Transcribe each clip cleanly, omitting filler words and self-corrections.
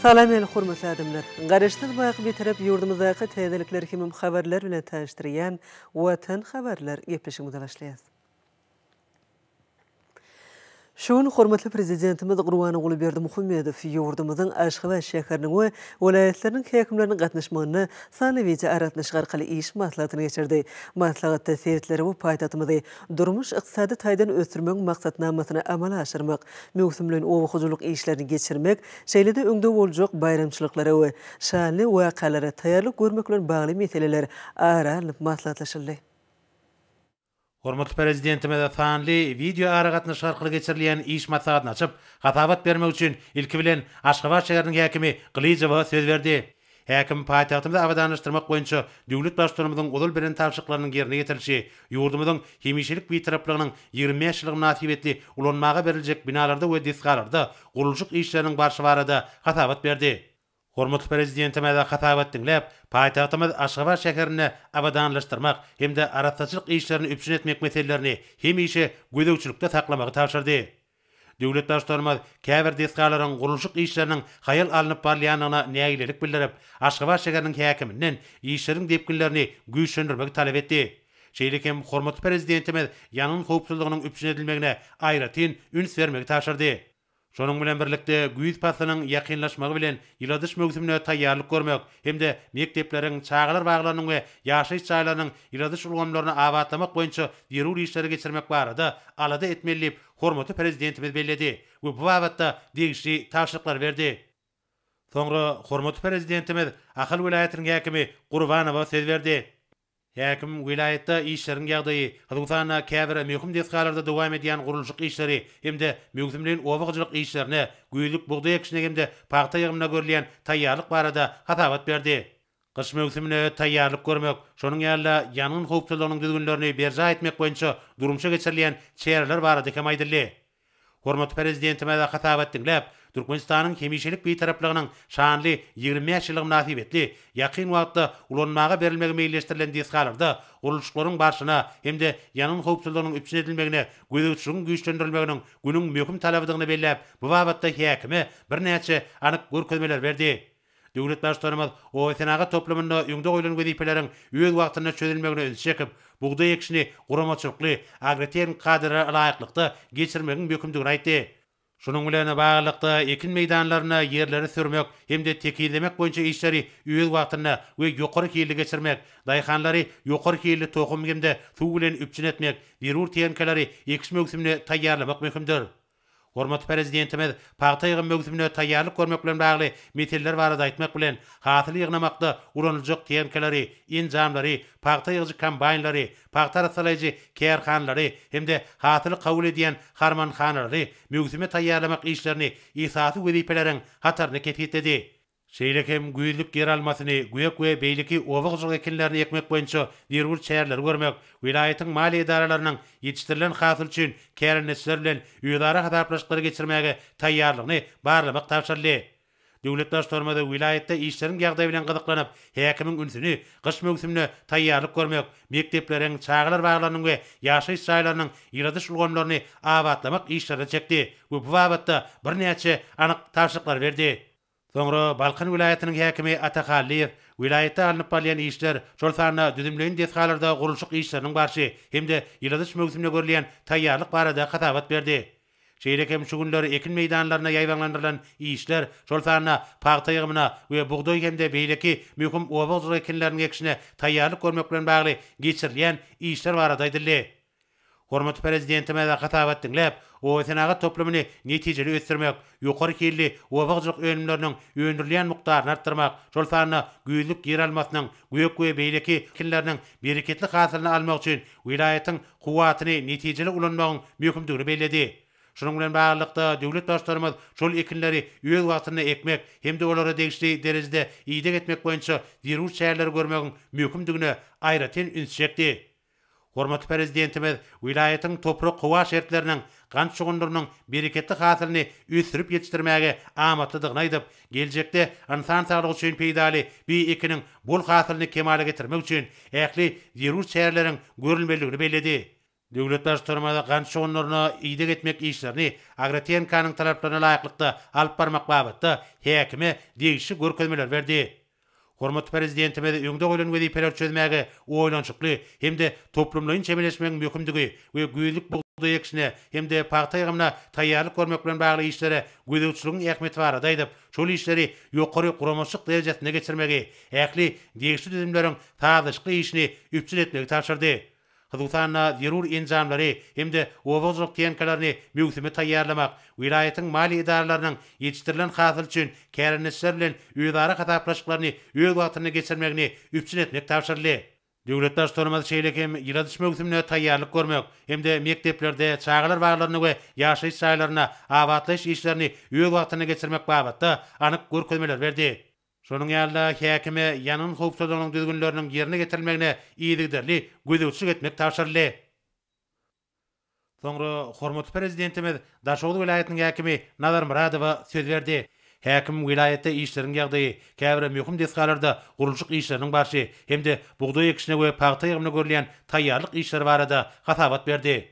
Salam ähli hormatly adamlar! Garaşsyz baky Bitarap ýurdumyzdaky täzelikler hemem habarlar bilen tanyşdyrýan Watan habarlar gepleşigimize başlaýas. Şu gün hormatly Prezidentimiz Gurbanguly Berdimuhamedow ýurdumyzyň Aşgabat şäheriniň we welaýatlarynyň häkimleriniň gatnaşmagynda sanly wideoaragatnaşyk arkaly iş maslahatyny geçirdi. Maslahatda sebitleri we paýtagtymyzy durmuş-ykdysady taýdan ösdürmegiň maksatnamasyny amala aşyrmak, möwsümleýin oba hojalyk işlerini geçirmek, şeýle-de öňde boljak baýramçylyklara we şanly wakalara taýýarlyk görmek bilen bagly meseleler ara alnyp maslahatlaşyldy. Hormatly Prezidentimiz sanly wideoaragatnaşyk arkaly geçirilýän iş maslahatyny açyp, hasabat bermek üçin, ilki bilen, Aşgabat şäheriniň häkimi Gylyjowa söz berdi. Häkim paýtagtymyzy abadanlaşdyrmak boýunça döwlet Baştutanymyzyň ozal beren tabşyryklarynyň ýerine ýetirilişi, ýurdumyzyň hemişelik Bitaraplygynyň 25 ýyllygy mynasybetli ulanmaga beriljek binalarda we desgalarda gurluşyk işleriniň barşy barada hasabat berdi. Hormatly Prezidentimiz hasabat diňläp, paýtagtymyz Aşgabat şäherinde abadanlaşdyrmak hem-de arassaçylyk işlerini üpjün etmek meselelerini hemişe gözegçilikde saklamagy tabşyrdy. Döwlet Baştutanymyz käbir desgalaryň gurluşyk işleriniň haýal alnyp barylýandygyna nägilelik bildirip, Aşgabat şäheriniň häkiminden işleriň depginlerini güýçlendirmegi talap etdi. Şeýle hem hormatly Prezidentimiz ýangyn howpsuzlygynyň üpjün edilmegine aýratyn üns bermegi tabşyrdy. Şonuň bilen birlikde, güýz paslynyň ýakynlaşmagy bilen ýyladyş möwsümine taýýarlyk görmek hem-de mekdepleriň, çagalar baglarynyň we ýaşaýyş jaýlarynyň ýyladyş ulgamlaryny abatlamak boýunça zerur işleri geçirmek barada alada etmeli diýip, hormatly Prezidentimiz belledi we bu babatda degişli tabşyryklary berdi. Soňra hormatly Prezidentimiz Ahal welaýatynyň häkimi Gurbanowa söz berdi. Häkim welaýatda işleriň ýagdaýy, hususan-da, käbir möhüm desgalarda dowam edýän gurluşyk işleri hem-de möwsümleýin oba hojalyk işlerine, güýzlük bugdaý ekişine hem-de pagta ýygymyna görülýän taýýarlyk barada hasabat berdi. Gyş möwsümine taýýarlyk görmek, şonuň ýaly-da ýangyn howpsuzlygynyň düzgünlerini berjaý etmek boýunça durmuşa geçirilýän çäreler barada hem aýdyldy. Hormatly Prezidentimiz hasabat diňläp, Türkmenistanyň hemişelik Bitaraplygynyň şanly 25 ýyllygy mynasybetli ýakyn wagtda ulanmaga berilmegi meýilleşdirilen desgalarda gurluşyklaryň barşyna hem-de ýangyn howpsuzlygynyň üpjün edilmegine gözegçiligiň güýçlendirilmeginiň günüň möhüm talabydygyny belläp, bu babatda häkime birnäçe anyk görkezmeleri berdi. Döwlet Baştutanymyz obasenagat toplumynda öňde goýlan wezipeleriň öz wagtynda çözülmegine ünsi çekip, bugdaý ekişini guramaçylykly, agrotehniki kadalara laýyklykda geçirmegiň möhümdigini aýtdy. Şunuň bilen baglylykda, ekin meýdanlarynda ýerleri sürmek hem-de tekizlemek boýunça işleri öz wagtynda we ýokary hilli geçirmek, daýhanlary ýokary hilli tohum hem-de suw bilen üpjün etmek, zerur tehnikalary ekiş möwsümine taýýarlamak möhümdir. Hormatly Prezidentimiz pagta ýygym möwsümine taýýarlyk görmek bilen bagly meseleler barada aýtmak bilen, hasyly ýygnamakda ulanyljak tehnikalary, enjamlary, pagta ýygyjy kombaýnlary, pagta arassalaýjy kärhanalary hem-de hasyly kabul edýän harmanhanalary möwsüme taýýarlamak işlerini esasy wezipeleriň hatarynda kesgitledi. Şeýle hem güýzlük ýeralmasyny, gök we beýleki oba hojalyk ekinlerini ekmek boýunça zerur çäreleri görmek, welaýatyň maliýe edaralarynyň ýetişdirilen hasyl üçin kärendeçiler bilen özara hasaplaşyklary geçirmäge taýýarlygyny barlamak tabşyryldy. Döwlet Baştutanymyz welaýatda işleriň ýagdaýy bilen gyzyklanyp, häkimiň ünsüni gyş möwsümine taýýarlyk görmek, mekdepleriň, çagalar baglarynyň we ýaşaýyş jaýlarynyň ýyladyş ulgamlaryny abatlamak işlerine çekdi we bu babatda birnäçe anyk tabşyryklary berdi. Soňra Balkan welaýatynyň häkimi Ata Hallyýew welaýatda alnyp barylýan işler, şol sanda düzümleýin desgalarda gurluşyk işleriniň barşy hem-de ýyladyş möwsümine görülýän taýýarlyk barada hasabat berdi. Şeýle hem şu günler ekin meýdanlarynda ýaýbaňlandyrylan işler, şol sanda pagta ýygymyna we bugdaý hem-de beýleki möhüm oba hojalyk ekinleriniň ekişine taýýarlyk görmek bilen bagly geçirilýän işler barada aýdyldy. Hormatly Prezidentimiz hasabat diňläp, obasenagat toplumyny netijeli ösdürmek, ýokary hilli oba hojalyk önümleriniň öndürilýän mukdaryny artdyrmak, şol sanda güýzlük ýeralmasynyň, gök we beýleki ekinleriniň bereketli hasylyny almak üçin welaýatyň kuwwatyny netijeli ulanmagyň möhümdigini belledi. Şunuň bilen baglylykda, döwlet Baştutanymyz şol ekinleri öz wagtynda ekmek hem-de olara degişli derejede ideg etmek boýunça zerur çäreleri görmegiň möhümdigine aýratyn ünsi çekdi. Hormatly Prezidentimiz welaýatyň toprak-howa şertleriniň gant şugundyrynyň bereketli hasylyny ösdürip ýetişdirmäge amatlydygyny aýdyp, geljekde ynsan saglygy üçin peýdaly bu ekiniň bol hasylyny kemala getirmek üçin ähli zerur çäreleriň görülmelidigini belledi. Döwlet Baştutanymyz gant şugundyryna ideg etmek işlerini agrotehinikanyň talaplaryna laýyklykda alyp barmak babatda häkime degişli görkezmeleri berdi. Hormatly Prezidentimiz öňde goýlan wezipeleri çözmäge oýlanyşykly hem-de toplumlaýyn çemeleşmegiň möhümdigi we güýzlük bugdaý ekişine hem-de pagta ýygymyna taýýarlyk görmek bilen bagly işlere gözegçiligiň ähmiýeti barada aýdyp, şol işleri ýokary guramaçylyk derejesinde geçirmegi, ähli degişli düzümleriň sazlaşykly işini üpjün etmegi tabşyrdy. Hususan-da, zerur enjamlary hem-de oba hojalyk tehnikalaryny möwsüme taýýarlamak, welaýatyň maliýe edaralarynyň ýetişdirilen hasyl üçin kärendeçiler bilen özara hasaplaşyklaryny öz wagtynda geçirmegini üpjün etmek tabşyryldy. Döwlet Baştutanymyz şeýle hem ýyladyş möwsümine taýýarlyk görmek hem-de mekdeplerde, çagalar baglarynda we ýaşaýyş jaýlarynda abatlaýyş işlerini öz wagtynda geçirmek babatda anyk görkezmeleri berdi. Şonuň ýaly-da, häkime ýangyn howpsuzlygynyň düzgünleriniň ýerine ýetirilmegine yzygiderli gözegçilik etmek tabşyryldy. Soňra hormatly Prezidentimiz Daşoguz welaýatynyň häkimi Nazar Myradowa söz berdi. Häkim welaýatda işleriň ýagdaýy, käbir möhüm desgalarda gurluşyk işleriniň barşy hem-de bugdaý ekişine we pagta ýygymyna görülýän taýýarlyk işleri barada hasabat berdi.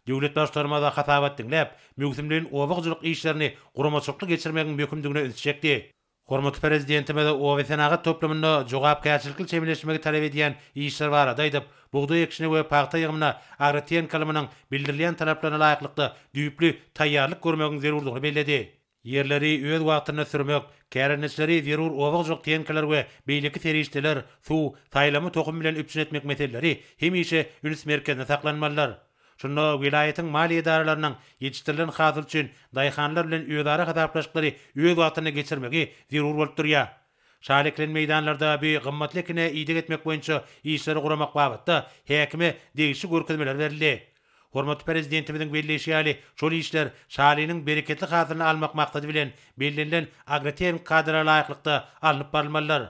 Döwlet Baştutanymyz hasabat diňläp, möwsümleýin oba hojalyk işlerini guramaçylykly geçirmegiň möhümdigine ünsi çekdi. Hormatly Prezidentimiz obasenagat toplumynda jogapkärçilikli çemeleşmegi talap edýän işler barada aýdyp, bugdaý ekişine we pagta ýygymyna agrotehnika ylmynyň bildirilýän talaplaryna laýyklykda düýpli taýýarlyk görmegiň zerurdygyny belledi. Ýerleri öz wagtynda sürmek, kärendeçileri zerur oba hojalyk tehnikalary we beýleki serişdeler, suw, saýlama tohum bilen üpjün etmek meseleleri hemişe üns merkezinde saklanmalydyr. Şunda welaýatyň maliýe edaralarynyň ýetişdirilen hasyl üçin daýhanlar bilen özara hasaplaşyklary öz wagtynda geçirmegi zerur bolup durýar. Şaly ekilen meýdanlarda bu gymmatly ekine ideg etmek boýunça işleri guramak babatda häkime degişli görkezmeler berildi. Hormatly Prezidentimiziň belleýşi ýaly, şol işler şalynyň bereketli hasylyny almak maksady bilen, bellenilen agrotehniki kadalara laýyklykda alnyp barylmalydyr.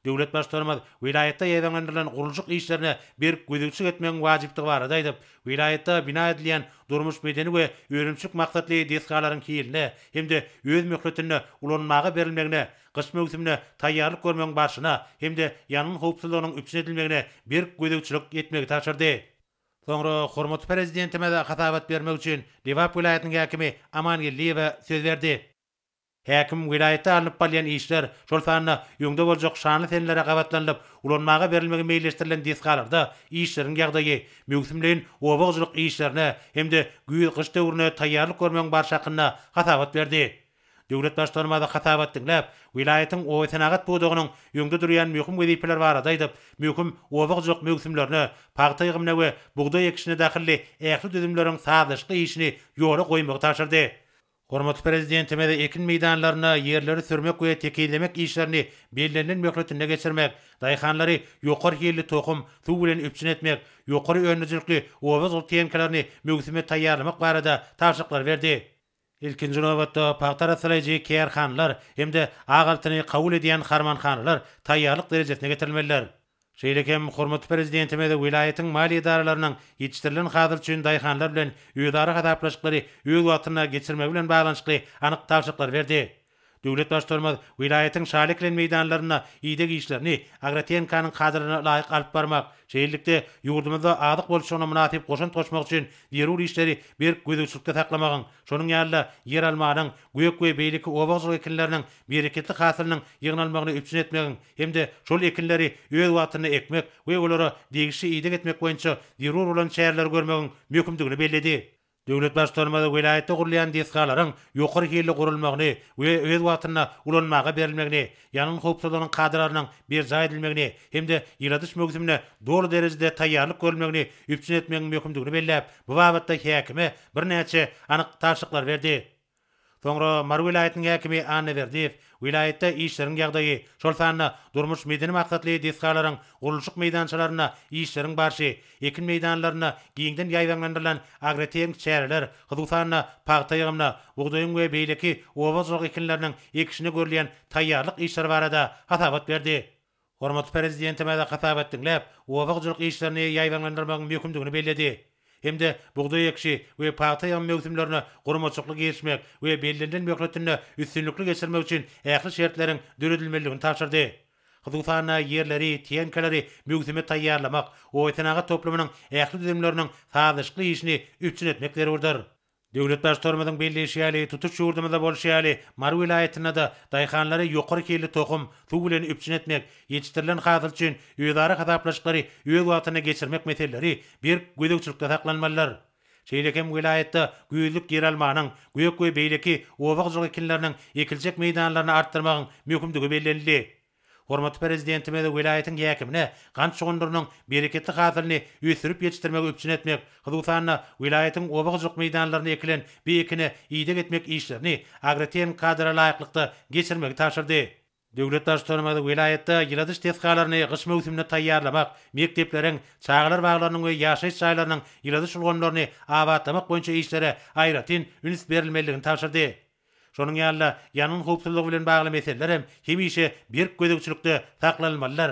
Döwlet Baştutanymyz welaýatda ýaýbaňlandyrylan gurluşyk işlerine berk gözegçilik etmegiň wajypdygy barada aýdyp, welaýatda bina edilýän durmuş-medeni we önümçilik maksatly desgalaryň hiline hem-de öz möhletinde ulanmaga berilmegine, gyş möwsümine taýýarlyk görmegiň barşyna hem-de ýangyn howpsuzlygynyň üpjün edilmegine berk gözegçilik etmegi tabşyrdy. Soňra hormatly Prezidentimiz hasabat bermek üçin Lebap welaýatynyň häkimi Aman Geldiýewe söz berdi. Häkim welaýatda alnyp barylýan işler, şol sanda öňde boljak şanly senelere gabatlanylyp, ulanmaga berilmegi meýilleşdirilen desgalarda işleriň ýagdaýy, möwsümleýin oba hojalyk işlerine hem-de güýz-gyş döwrüne taýýarlyk görmegiň barşy hakynda hasabat berdi. Döwlet Baştutanymyz hasabat diňläp, welaýatyň obasenagat pudagynyň öňde durýan möhüm wezipeleri barada aýdyp, möhüm oba hojalyk möwsümlerine, pagta ýygymyna we bugdaý ekişine dahylly ähli düzümleriň sazlaşykly işini ýola goýmagy tabşyrdy. Hormatly Prezidentimiz ekin meýdanlarynda ýerleri sürmek we tekizlemek işlerini bellenilen möhletinde geçirmek, daýhanlary ýokary hilli tohum, suw bilen üpjün etmek, ýokary öndürijilikli oba hojalyk tehnikalaryny möwsüme taýýarlamak barada tabşyryklary berdi. Ilkinji nobatda, pagta arassalaýjy kärhanalar hem-de ak altyny kabul edýän harmanhanalar taýýarlyk derejesine getirilmelidir. Şeýle hem hormatly Prezidentimiz welaýatyň maliýe edaralarynyň ýetişdirilen hasyl üçin daýhanlar bilen özara hasaplaşyklary öz wagtynda geçirmegi bilen baglanyşykly anyk tabşyryklary berdi. Döwlet Baştutanymyz welaýatyň şaly ekilen meýdanlarynda ideg işlerini agrotehnikanyň kadalaryna laýyk alyp barmak, şeýlelikde, ýurdumyzda azyk bolçulygyna mynasyp goşant goşmak üçin zerur işleri berk gözegçilikde saklamagyň, şonuň ýaly-da, ýeralmanyň, gök we beýleki oba hojalyk ekinleriniň bereketli hasylynyň ýygnalmagyny üpjün etmegiň hem-de şol ekinleri öz wagtynda ekmek we olara degişli ideg etmek boýunça zerur bolan çäreleri görmegiň möhümdigini belledi. Döwlet Baştutanymyz welaýatda gurulýan desgalaryň ýokary hilli gurulmagyny we öz wagtynda ulanmaga berilmegini, ýangyn howpsuzlygynyň kadalarynyň berjaý edilmegini hem-de ýyladyş möwsümine doly derejede taýýarlyk görülmegini üpjün etmegiň möhümdigini belläp, bu babatda häkime birnäçe anyk tabşyryklary berdi. Soňra Mary welaýatynyň häkimi Anna Berdiýew welaýatda işleriň ýagdaýy, şol sanda durmuş-medeni maksatly desgalaryň gurluşyk meýdançalarynda işleriň barşy, ekin meýdanlarynda giňden ýaýbaňlandyrylan agrotehniki çäreler, hususan-da, pagta ýygymyna, bugdaýyň we beýleki oba hojalyk ekinleriniň ekişine görülýän taýýarlyk işleri barada hasabat berdi. Hormatly Prezidentimiz hasabat diňläp, oba hojalyk işlerini ýaýbaňlandyrmagyň möhümdigini belledi hem-de bugdaý ekişi we pagta ýygymy möwsümlerine guramaçylykly girişmek we bellenilen möhletinde üstünlikli geçirmek üçin ähli şertleriň döredilmelidigini tabşyrdy. Hususan-da, ýerleri, tehnikalary möwsüme taýýarlamak, obasenagat toplumynyň ähli düzümleriniň sazlaşykly işini üpjün etmek zerurdyr. Döwlet Baştutanymyzyň belleýşi ýaly, tutuş ýurdumyzda bolşy ýaly, Mary welaýatynda-da daýhanlary ýokary hilli tohum, suw bilen üpjün etmek, ýetişdirilen hasyl üçin özara hasaplaşyklary öz wagtynda geçirmek meseleleri berk gözegçilikde saklanmalydyr. Şeýle hem welaýatda güýzlük ýeralmanyň, gök we beýleki oba hojalyk ekinleriniň ekiljek meýdanlaryny artdyrmagyň möhümdigi bellenildi. Hormatly Prezidentimiz welaýatyň häkimine gant şugundyrynyň bereketli hasylyny ösdürip ýetişdirmegi üpjün etmek, hususan-da, welaýatyň oba hojalyk meýdanlarynda ekilen bu ekine ideg etmek işlerini agrotehniki kadalara laýyklykda geçirmegi tabşyrdy. Döwlet Baştutanymyz welaýatda ýyladyş desgalaryny gyş möwsümine taýýarlamak, mekdepleriň, çagalar baglarynyň we ýaşaýyş jaýlarynyň ýyladyş ulgamlaryny abatlamak boýunça işlere aýratyn üns berilmelidigini tabşyrdy. Şonuň ýaly-da, ýangyn howpsuzlygy bilen bagly meseleler hem hemişe berk gözegçilikde saklanylmalydyr.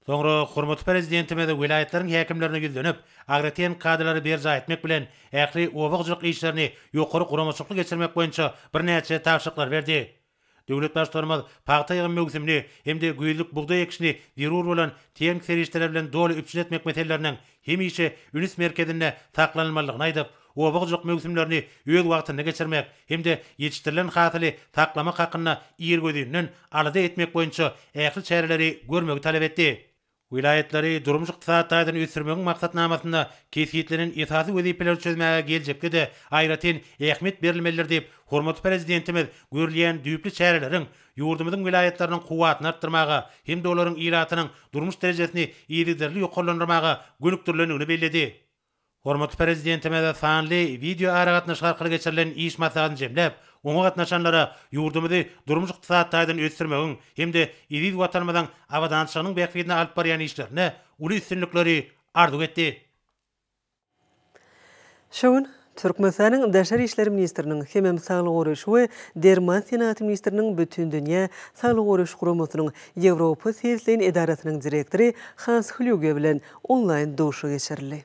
Soňra hormatly Prezidentimiz welaýatlaryň häkimlerine ýüzlenip, agrotehniki kadalary berjaý etmek bilen, ähli oba hojalyk işlerini ýokary guramaçylykly geçirmek boýunça birnäçe tabşyryklary berdi. Döwlet Baştutanymyz pagta ýygym möwsümini hem-de güýzlük bugdaý ekişini zerur bolan tehniki serişdeler bilen doly üpjün etmek meseleleriniň hemişe üns merkezinde saklanylmalydygyny aýdyp, oba hojalyk möwsümlerini öz wagtynda geçirmek hem-de ýetişdirilen hasyly saklamak hakynda irgözinden alada etmek boýunça ähli çäreleri görmegi talap etdi. Welaýatlary durmuş-ykdysady taýdan ösdürmegiň maksatnamasynda kesgitlenen esasy wezipeleri çözmäge geljekde-de aýratyn ähmiýet berilmelidir diýip, hormatly Prezidentimiz görülýän düýpli çäreleriň ýurdumyzyň welaýatlarynyň kuwwatyny artdyrmaga hem-de olaryň ilatynyň durmuş derejesini yzygiderli ýokarlandyrmaga gönükdirilendigini belledi. Hormatly Prezidentimiz sanly wideoaragatnaşyk arkaly geçirilen iş maslahatyny jemläp, oňa gatnaşanlara ýurdumyzy durmuş-ykdysady taýdan ösdürmegiň hem-de eziz Watanymyzyň abadançylygynyň bähbidine alyp barýan işlerinde uly üstünlikleri arzuw etdi. Şu gün Türkmenistanyň Daşary işler ministriniň hemem Saglygy goraýyş we derman senagaty ministriniň Bütindünýä Saglygy goraýyş Guramasynyň Ýewropa sebitleýin edarasynyň direktory Hans Klýuge bilen onlaýn duşuşygy geçirildi.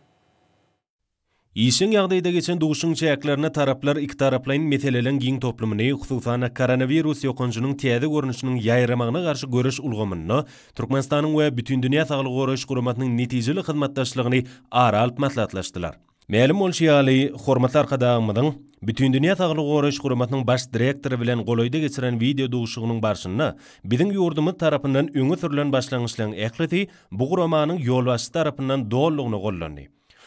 Işjeň ýagdaýda geçen duşuşygyň çäklerinde taraplar ikitaraplaýyn meseleleriň giň toplumyny, hususan-da, koronawirus ýokanjynyň täze görnüşiniň ýaýramagyna garşy göreş ulgamynda Türkmenistanyň we Bütindünýä Saglygy Goraýyş Guramasynyň netijeli hyzmatdaşlygyny ara alyp maslahatlaşdylar. Mälim bolşy ýaly, hormatly Arkadagymyzyň Bütindünýä Saglygy Goraýyş Guramasynyň Baş direktory bilen golaýda geçiren wideo duşuşygynyň barşynda biziň ýurdumyz tarapyndan öňe sürlen başlangyçlaryň ählisi bu guramanyň ýolbaşçysy tarapyndan dolulygyna goldandy.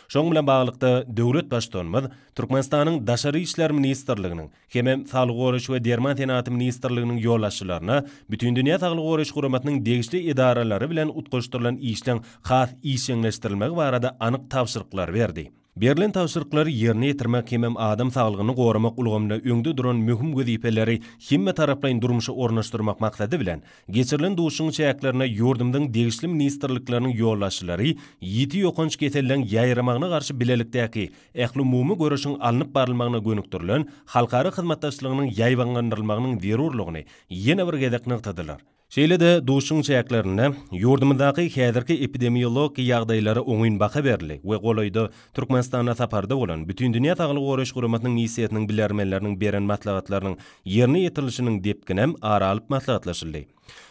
Şonuň bilen baglylykda, döwlet Baştutanymyz Türkmenistanyň Daşary işler ministrliginiň hemem Saglygy goraýyş we derman senagaty ministrliginiň ýolbaşçylaryna Bütindünýä Saglygy Goraýyş Guramasynyň degişli edaralary bilen utgaşdyrylan işleň has işjeňleşdirilmegi barada anyk tabşyryklary berdi. Berlen tabşyryklary ýerine ýetirmek hemem adam saglygyny goramak ulgamynda öňde duran möhüm wezipeleri hemmetaraplaýyn durmuşa ornaşdyrmak maksady bilen, geçirilen duşuşygyň çäklerinde ýurdumyzyň degişli ministrlikleriniň ýolbaşçylary ýiti ýokanç keselleň ýaýramagyna garşy bilelikdäki ählumumy göreşiň alnyp barylmagyna gönükdirilen halkara hyzmatdaşlygynyň ýaýbaňlandyrylmagynyň zerurlygyny ýene bir gezek nygtadylar. Şeýle-de duşuşygyň çäklerinde ýurdumyzdaky häzirki epidemiologik ýagdaýlara oňyn baha berildi we golaýda Türkmenistanda saparda bolan Bütindünýä Saglygy Goraýyş Guramasynyň missiýasynyň bilermenleriniň beren maslahatlarynyň ýerine ýetirilişiniň depginem ara alyp maslahatlaşyldy.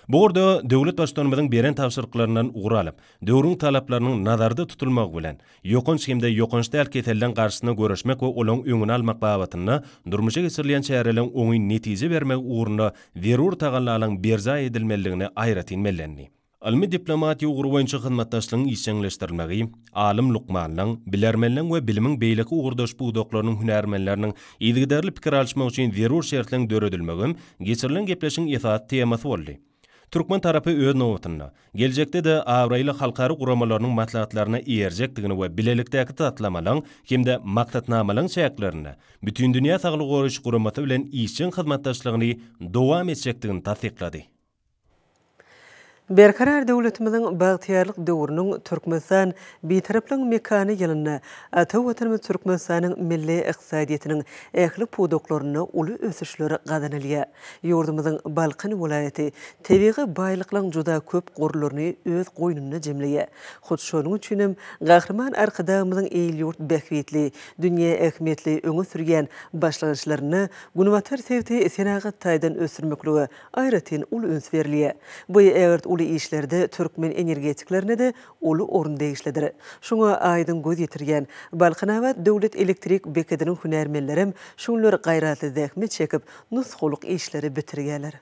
Bu ugurda döwlet Baştutanymyzyň beren tabşyryklaryndan ugur alyp, döwrüň talaplarynyň nazarda tutulmagy bilen, ýokanç hem-de ýokanç däl keselleň garşysyna göreşmek we olaryň öňüni almak babatynda durmuşa geçirilýän çäreleriň oňyn netije bermegi ugrunda zerur tagallalaryň berjaý edilmelidigini aýratyn bellendi. Ylmy diplomatiýa ugry boýunça hyzmatdaşlygyň işjeňleşdirilmegi, alym-lukmanlaryň, bilermenleň we bilimiň beýleki ugurdaş pudaklarynyň hünärmenleriniň yzygiderli pikir alyşmagy üçin zerur şertleň döredilmegem geçirilen gepleşigiň esasy temasy boldy. Türkmen tarapy öz nobatynda, geljekde-de abraýly halkara guramalarynyň maslahatlaryna eýerjekdigini we bilelikdäki taslamalaryň hem-de maksatnamalaryň çäklerinde Bütindünýä Saglygy Goraýyş Guramasy bilen işjeň hyzmatdaşlygyny dowam etjekdigini tassyklady. Berkarar döwletimiziň bagtyýarlyk döwrüniň Türkmenistan Bitaraplygyň mekany ýylynda ata Watanymyz Türkmenistanyň milli ykdysadyýetiniň ähli pudaklarynda uly ösüşler gazanylýar. Ýurdumyzyň Balkan welaýaty tebigy baýlyklaryň juda köp gorlaryny öz goýnunda jemleýär. Hut şonuň üçin hem Gahryman Arkadagymyzyň il-ýurt bähbitli, dünýä ähmiýetli öňe sürýän başlangyçlarynda Günbatar sebiti senagat taýdan ösdürmeklige aýratyn uly üns berilýär. Bu ägirt uly. şowly işlerde türkmen energetiklerine-de uly orun degişlidir. Şuňa aýdyň göz ýetirýän Balkanabat döwlet elektrik bekediniň hünärmenlerem şu günler gaýratly zähmet çekip, nusgalyk işleri bitirýärler.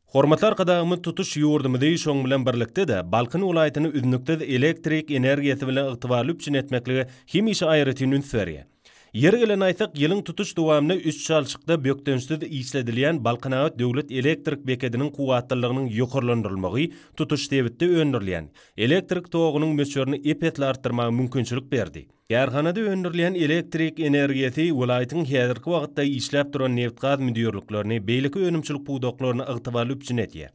Hormatly Arkadagymyz tutuş ýurdumyzy, şonuň bilen birlikde-de, Balkan welaýatyny üznüksiz elektrik energiýasy bilen ygtybarly üpjün etmeklige hemişe aýratyn üns berýär. Ýeri gelende aýtsak, ýylyň tutuş dowamynda üç çalşykda bökdençsiz işledilýän Balkanabat döwlet elektrik bekediniň kuwwatlylygynyň ýokarlandyrylmagy tutuş sebitde öndürilýän elektrik togunyň möçberini ep-esli artdyrmaga mümkinçilik berdi. Kärhanada öndürilýän elektrik energiýasy welaýatyň häzirki wagtda işläp duran nebitgaz müdirliklerini, beýleki önümçilik pudaklaryny ygtybarly üpjün edýär.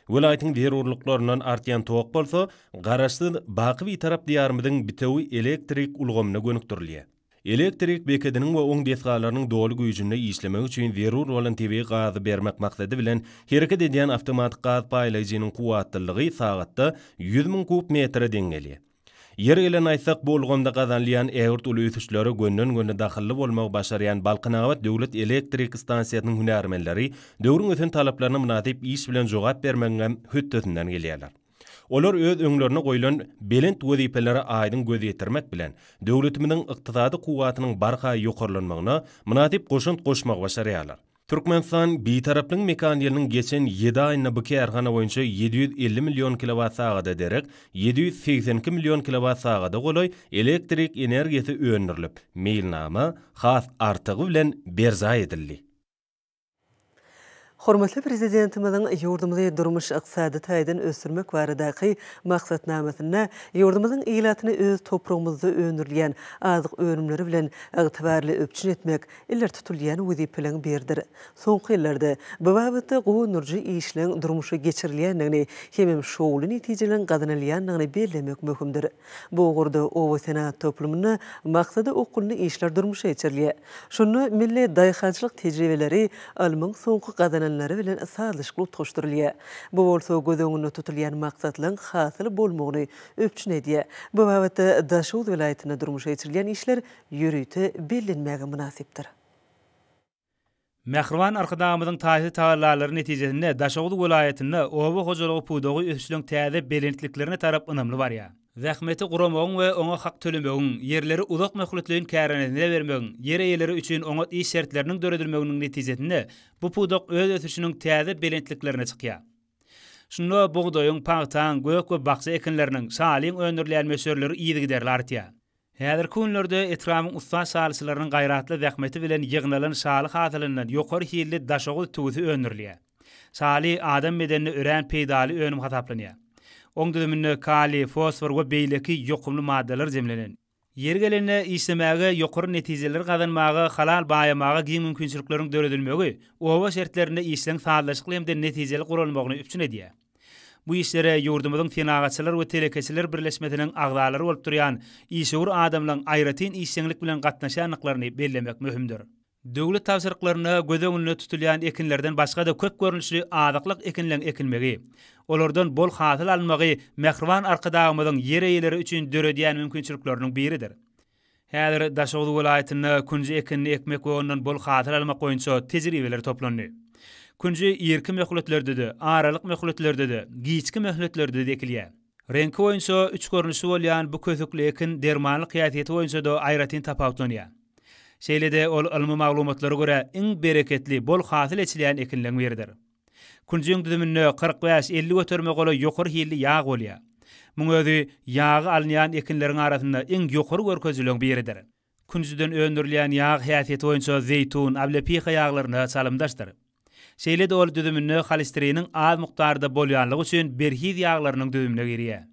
Welaýatyň zerurlyklaryndan artýan tok bolsa, Garaşsyz, baky Bitarap Diýarymyzyň bitewi elektrik ulgamyna gönükdirilýär. Elektrik bekediniň we oň desgalarynyň doly güýjünde işlemegi üçin zerur bolan tebigy gazy bermek maksady bilen hereket edýän awtomatik gaz paýlaýjynyň kuwwatlylygy sagatda 100 000 kub metre deň gelýär. Ýeri gelende aýtsak, bu ulgamda gazanylýan ägirt uly ösüşlere gönden-göni dahylly bolmagy başarýan Balkanabat döwlet elektrik stansiýasynyň hünärmenleri döwrüň ösen talaplaryna mynasyp iş bilen jogap bermegiňem hötdesinden gelýärler. Olar öz öňlerinde goýlan belent wezipelere aýdyň göz ýetirmek bilen, döwletimiziň ykdysady kuwwatynyň barha ýokarlanmagyna mynasyp goşant goşmagy başarýarlar. Türkmenistan Bitaraplygyň mekan ýylynyň geçen ýedi aýynda bu kärhana boýunça 750 million kilowat sagada derek 782 million kilowat sagada golaý elektrik energiýasy öndürilip, meýilnama has artygy bilen berjaý edildi. Hormatly Prezidentimiziň ýurdumyzy durmuş-ykdysady taýdan ösdürmek baradaky Maksatnamasynda ýurdumyzyň ilatyny öz topragymyzda öndürilýän azyk önümleri bilen ygtybarly üpjün etmek ileri tutulýan wezipeleriň biridir. Soňky ýyllarda bu babatda guwandyryjy işleň durmuşa geçirilýändigini hemem şowly netijeleriň gazanylýandygyny bellemek möhümdir. Bu ugurda oba senagat toplumynda maksada okgunly işler durmuşa geçirilýär. Şunda milli daýhançylyk tejribeleri ylmyň soňky gazananlary bilen sazlaşykly utgaşdyrylýar. Bu bolsa göz öňünde tutulýan maksatlaryň hasyl bolmagyny üpjün edýär. Bu babatda Daşoguz welaýatynda durmuşa geçirilýän işler ýörite bellenmäge mynasypdyr. Mähriban Arkadagymyzyň taýsyz tagallalary netijesinde Daşoguz welaýatynda oba hojalygy pudagy ösüşleň täze belentliklerine tarap ynamly barýar. Zähmeti guramagyň we oňa hak tölemegiň, ýerleri uzak möhletleýin kärendesine bermegiň, ýer eýeleri üçin oňat iş şertleriniň döredilmeginiň netijesinde bu pudak öz ösüşiniň täze belentliklerine çykýar. Şunda bugdaýyň, pagtaň, gök we bakja ekinleriniň, şalyň öndürilýän möçberleri yzygiderli artýar. Häzirki günlerde etrabyň ussat şalyçylarynyň gaýratly zähmeti bilen ýygnalan şaly hasylyndan ýokary hilli Daşoguz tüwüsi öndürilýär. Şaly adam bedenine örän peýdaly önüm hasaplanýar. Oň düzüminde kaliý, fosfor we beýleki ýokumly maddalar jemlenen. Ýeri gelende, işlemäge, ýokary netijeleri gazanmaga, halal baýamaga giň mümkinçilikleriň döredilmegi oba şertlerinde işleň sazlaşykly hem-de netijeli guralmagyny üpjün edýär. Bu işlere ýurdumyzyň Senagatçylar we telekeçiler birleşmesiniň agzalary bolup durýan işewür adamlaryň aýratyn işjeňlik bilen gatnaşýandyklaryny bellemek möhümdir. Döwlet tabşyryklarynda göz öňünde tutulýan ekinlerden başga-da köp görnüşli azyklyk ekinleň ekilmegi, olardan bol hasyl alynmagy mähriban Arkadagymyzyň ýer eýeleri üçin döredýän mümkinçilikleriniň biridir. Häzir Daşoguz welaýatynda künji ekinini ekmek we ondan bol hasyl almak boýunça tejribeler toplandy. Künji irki möhletlerde-de, aralyk möhletlerde-de, giçki möhletlerde-de ekilýär. Reňki boýunça üç görnüşli bolýan bu kösükli ekin dermanlyk häsiýeti boýunça-da aýratyn tapawutlanýar. Şeýle-de ol ylmy maglumatlara görä iň bereketli, bol hasyl eçilýän ekinleň biridir. Künjüň düzüminde 45, 50 göterime golaý ýokary hilli ýag bolýar. Muň özi ýagy alynýan ekinleriň arasynda iň ýokary görkezijileriň biridir. Künjüden öndürilýän ýag häsiýeti boýunça zeýtun, oblepiha ýaglaryna çalymdaşdyr. Şeýle-de ol düzüminde holesteriniň az mukdarda bolýanlygy üçin berhiz ýaglarynyň düzümine girýär.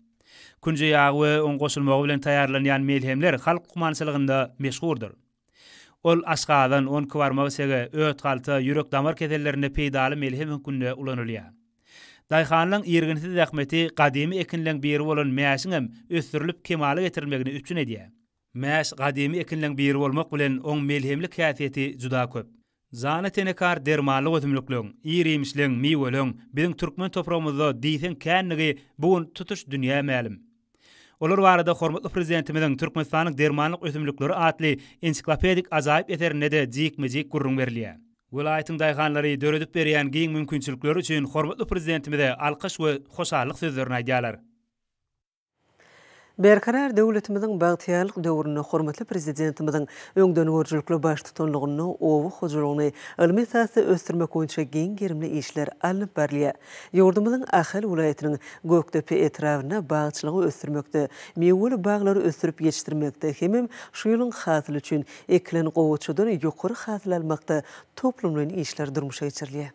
Künji ýagy we oň goşulmagy bilen taýýarlanýan melhemler halk lukmançylygynda meşhurdyr. Ol aşgazan, onkibarmak içege, öt halta, ýürek-damar kesellerinde peýdaly melhem hökmünde ulanylýar. Daýhanlaň irginsiz zähmeti gadymy ekinleň biri bolan mäşiňem ösdürilip kemala getirilmegini üpjün edýär. Mäş gadymy ekinleň biri bolmak bilen oň melhemlik häsiýeti juda köp. Jana tenekar dermanlyk ösümlikleň, ir-iýmişleň, miweleň biziň türkmen topragymyzda diýseň känligi bu gün tutuş dünýä mälim. Olar barada hormatly Prezidentimiziň Türkmenistanyň dermanlyk ösümlikleri atly ensiklopedik ajaýyp eserinde-de jikme-jik gürrüň berilýär. Welaýatyň daýhanlary döredip berýän giň mümkinçilikleri üçin hormatly Prezidentimize alkyş we hoşallyk sözlerini aýdýarlar. Berkarar döwletimiziň bagtyýarlyk döwründe hormatly Prezidentimiziň öňdengörüjilikli baştutanlygynda oba hojalygyny ylmy esasda ösdürmek boýunça giň gerimli işler alnyp barylýar. Ýurdumyzyň Ahal welaýatynyň Gökdepe etrabynda bagçylygy ösdürmekde, miweli baglary ösdürip ýetişdirmekde hemem şu ýylyň hasyly üçin ekilen gowaçadan ýokary hasyl almakda toplumlaýyn işler durmuşa geçirilýär.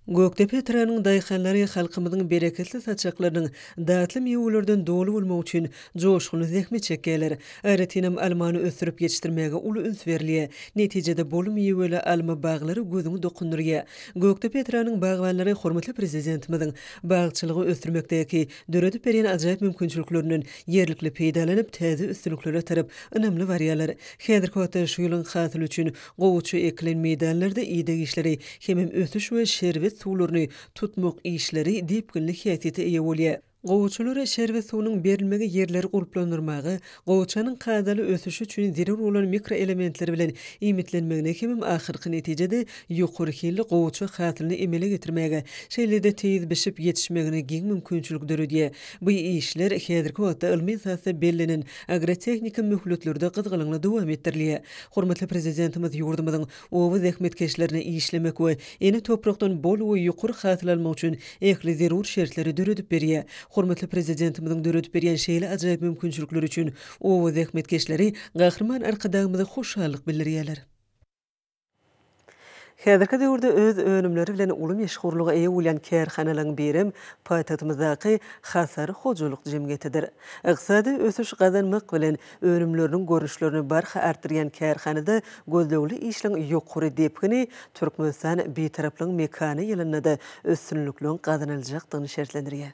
Gökdepe etrabynyň daýhanlary halkymyzyň bereketli saçaklarynyň datly miwelerden doly bolmagy üçin joşgunly zähmet çekýärler. Aýratynam, almany ösdürip ýetişdirmäge uly üns berilýär. Netijede, bol miweli alma baglary gözüňi dokundyrýar. Gökdepe etrabynyň bagbanlary hormatly Prezidentimiziň bagçylygy ösdürmekdäki döredip berýän ajaýyp mümkinçiliklerinden ýerlikli peýdalanyp, täze üstünliklere tarap ynamly barýarlar. Häzirki wagtda şu ýylyň hasyly üçin Gowaça ekilen meýdanlarda ideg işleri hemem ösüş we şerbet suwlaryny tutmak işleri depginli häsiýete eýe bolýar. Gowaçalara şerbet suwunyň berilmegi ýerleri gurplandyrmaga, gowaçanyň kadaly ösüşi üçin zerur bolan mikroelementler bilen iýmitlenmegine hemem ahyrky netijede ýokary hilli gowaça hasylyny emele getirmäge, şeýle-de tiz bişip ýetişmegine giň mümkinçilik döredýär. Bu işler häzirki wagtda ylmy esasda bellenen agrotehniki möhletlerde gyzgalaňly dowam etdirilýär. Hormatly Prezidentimiz ýurdumyzyň oba zähmetkeşlerine işlemek we ene toprakdan bol we ýokary hasyl almak üçin ähli zerur şertleri döredip berýär. Hormatly Prezidentimiziň döredip berýän şeýle ajaýyp mümkinçilikleri üçin oba zähmetkeşleri Gahryman Arkadagymyza hoşallyk bildirýärler. Häzirki döwürde öz önümleri bilen uly meşhurlyga eýe bolýan kärhanalaryň birem paýtagtymyzdaky Hasar hojalyk jemgyýetidir. Ykdysady ösüş gazanmak bilen, önümleriniň görnüşlerini barha artdyrýan kärhanada gözlegli işleň ýokary depgini Türkmenistan Bitaraplygyň mekany ýylynda-da üstünlikliň gazanyljakdygyny şertlendirýär.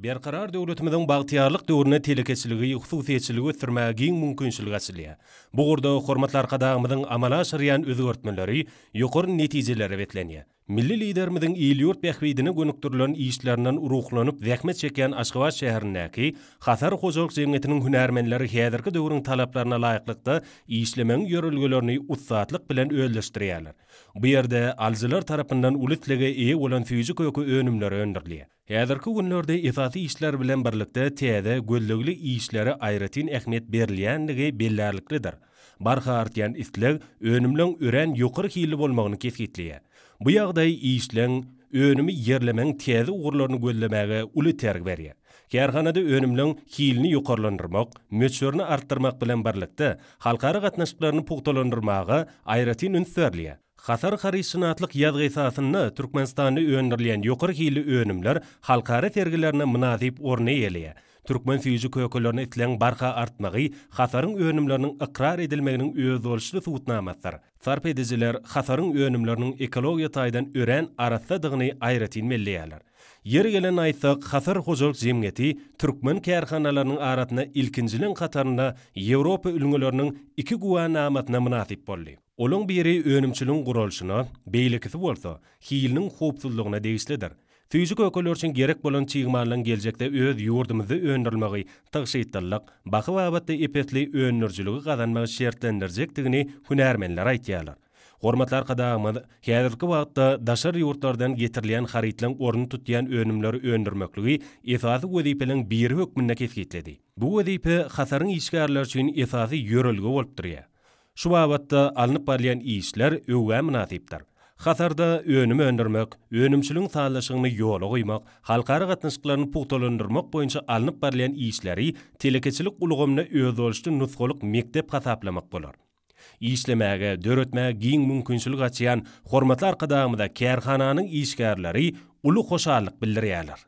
Berkarar döwletimiziň bagtyýarlyk döwründe telekeçiligi, hususyýetçiligi ösdürmäge giň mümkinçilik açylýar. Bu ugurda hormatly Arkadagymyzyň amala aşyrýan özgertmeleri ýokary netijelere beslenýär. Milli Liderimiziň il-ýurt bähbidine gönükdirilen işlerinden ruhlanyp zähmet çekýän Aşgabat şäherindäki Hasar hojalyk jemgyýetiniň hünärmenleri häzirki döwrüň talaplaryna laýyklykda işlemegiň ýörelgelerini ussatlyk bilen özleşdirýärler. Bu ýerde alyjylar tarapyndan uly islege eýe bolan süýji-köke önümleri öndürilýär. Häzirki günlerde esasy işler bilen birlikde täze, gözlegli işlere aýratyn ähmiýet berilýändigi bellärliklidir. Barha artýan isleg önümleň örän ýokary hilli bolmagyny kesgitleýär. Bu ýagdaý işleň, önümi ýerlemegiň täze ugurlaryny gözlemäge uly itergi berýär. Kärhanada önümleň hilini ýokarlandyrmak, möçberini artdyrmak bilen birlikde, halkara gatnaşyklaryny pugtalandyrmaga aýratyn üns berilýär. Hasar harytşynaslyk ýazgy esasynda Türkmenistanda öndürilýän ýokary hilli önümler halkara sergilerinde mynasyp orny eýeleýär. Türkmen süýji kökelerine islegiň barha artmagy Hasaryň önümleriniň ykrar edilmeginiň özboluşly subutnamasydyr. Sarp edijiler Hasaryň önümleriniň ekologiýa taýdan örän arassadygyny aýratyn belleýärler. Ýeri gelende aýtsak, Hasar hojalyk jemgyýeti türkmen kärhanalarynyň arasynda ilkinjileň hatarynda Ýewropa ülňüleriniň iki güwänamasyna mynasyp boldy. Olaň biri önümçiligiň guralyşyna, beýlekisi bolsa, hiliniň howpsuzlygyna degişlidir. Süýji-kökeler üçin gerek bolan çig mallaň geljekde öz ýurdumyzda öndürilmegi tygşytlylyk, baha babatda ep-esli öndürijiligi gazanmagy şertlendirjekdigini hünärmenler aýtýarlar. Hormatly Arkadagymyz häzirki wagtda daşary ýurtlardan getirilýän harytlaryň ornuny tutýan önümleri öndürmekligi esasy wezipeleriň biri hökmünde kesgitledi. Bu wezipe Hasaryň işgärleri üçin esasy ýörelge bolup durýar. Şu babatda alnyp barylýan işler öwgä mynasypdyr. Hasarda önüm öndürmek, önümçiligiň sazlaşygyny ýola goýmak, halkara gatnaşyklaryny pugtalandyrmak boýunça alnyp barylýan işleri telekeçilik ulgamynda özboluşly nusgalyk mekdep hasaplamak bolar. Işlemäge, döretmäge giň mümkinçilik açýan hormatly Arkadagymyza kärhananyň işgärleri uly hoşallyk bildirýärler.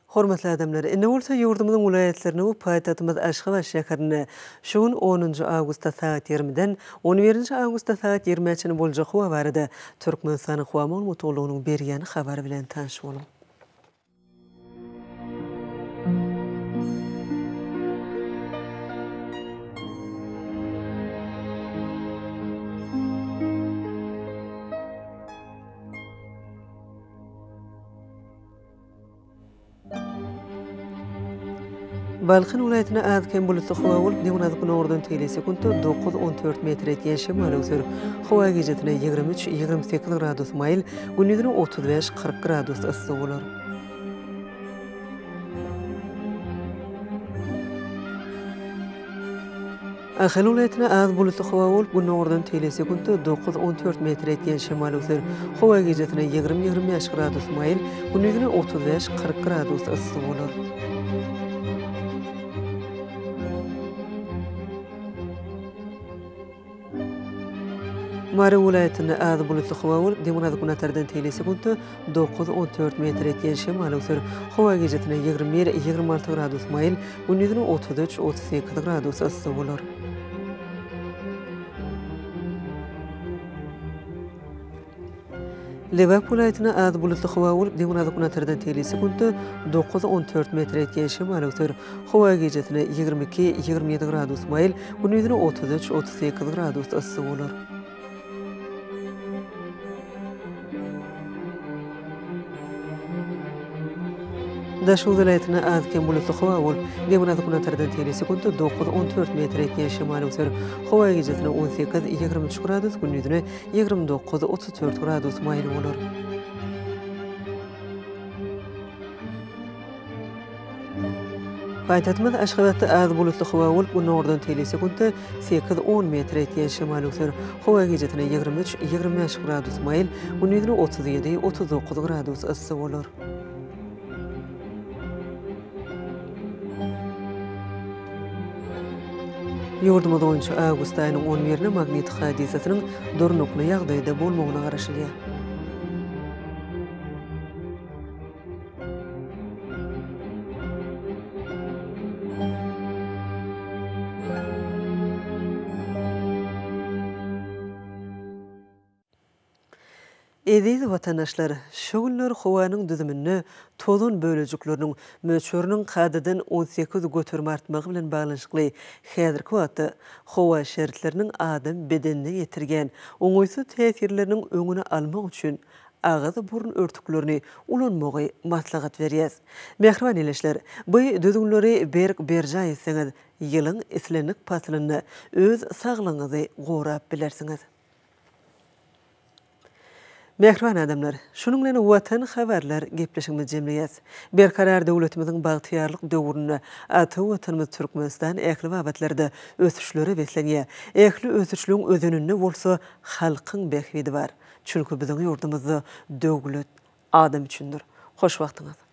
Hormatly adamlar, indi bolsa ýurdumyzyň welaýatlarynda we paýtagtymyz Aşgabat şäherinde şu gün onunjy awgustda sagat ýigrimiden on birinji awgustda sagat ýigrimä çenli boljak howa barada Türkmenistanyň Howa maglumat gullugynyň berýän habary bilen tanyş boluň. Balkan welaýatynda az-kem bulutly howa bolup, demirgazyk-günordan teýle sekuntda dokuz, on dört metr ýetýän şemal öwser. Howa gijesine 23, 28 gradus maýyl, gündizine 35, 40 gradus yssy bolar. Ahal welaýatynda az bulutly howa bolup, gündogardan teýle sekuntda dokuz, on dört metr ýetýän şemal öwser. Howa gijesine 20, 25 gradus maýyl, gündizine 35, 40 gradus yssy bolar. Mary welaýatynda az bulutly howa bolup, demirgazyk-günortadan teýle sekuntda dokuz, on dört metr ýetýän şemal öwser. Howa gijesine 21, 26 gradus maýyl, gündizine 33, 38 gradus yssy bolar. Lebap welaýatynda az bulutly howa bolup, demirgazyk-günortadan teýle sekuntda dokuz, on dört metr ýetýän şemal öwser. Howa gijesine 22, 27 gradus maýyl, gündizine 33, 38 gradus yssy bolar. Daşoguz welaýatynda az-kem bulutly howa bolup, demirgazyk-günortadan teýle sekuntda dokuz, on dört metr ýetýän şemal öwser. Howa gijesine 18, 23 gradus, gündizine 29, 34 gradus maýyl bolar. Paýtagtymyz Aşgabatda az bulutly howa bolup, günordan teýle sekuntda sekiz, on metr ýetýän şemal öwser. Howa gijesine 23, 25 gradus maýyl, gündizine 37, 39 gradus yssy bolar. Ýurdumyz boýunça awgust aýynyň on birine magnit hadysasynyň durnukly ýagdaýda bolmagyna garaşylýar. Eziz watandaşlar, şu günler howanyň düzüminde tozan bölejikleriniň möçberiniň kadadan 18% artmagy bilen baglanyşykly häzirki wagtda howa şertleriniň adam bedenine ýetirýän oňaýsyz täsirleriniň öňüni almak üçin agyz-burun örtüklerini ulanmagy maslahat berýäs. Mähriban ildeşler, bu düzgünleri berk berjaý etseňiz, ýylyň islendik paslynda öz saglygyňyzy gorap bilersiňiz. Mähriban adamlar, şunuň bilen Watan habarlar gepleşigimizi jemleýäs. Berkarar döwletimiziň bagtyýarlyk döwründe ata Watanymyz Türkmenistan ähli babatlarda ösüşlere beslenýär. Ähli ösüşligiň özeninde bolsa halkyň bähbidi bar. Çünki biziň ýurdumyzda döwlet adam üçindir. Hoş wagtyňyz!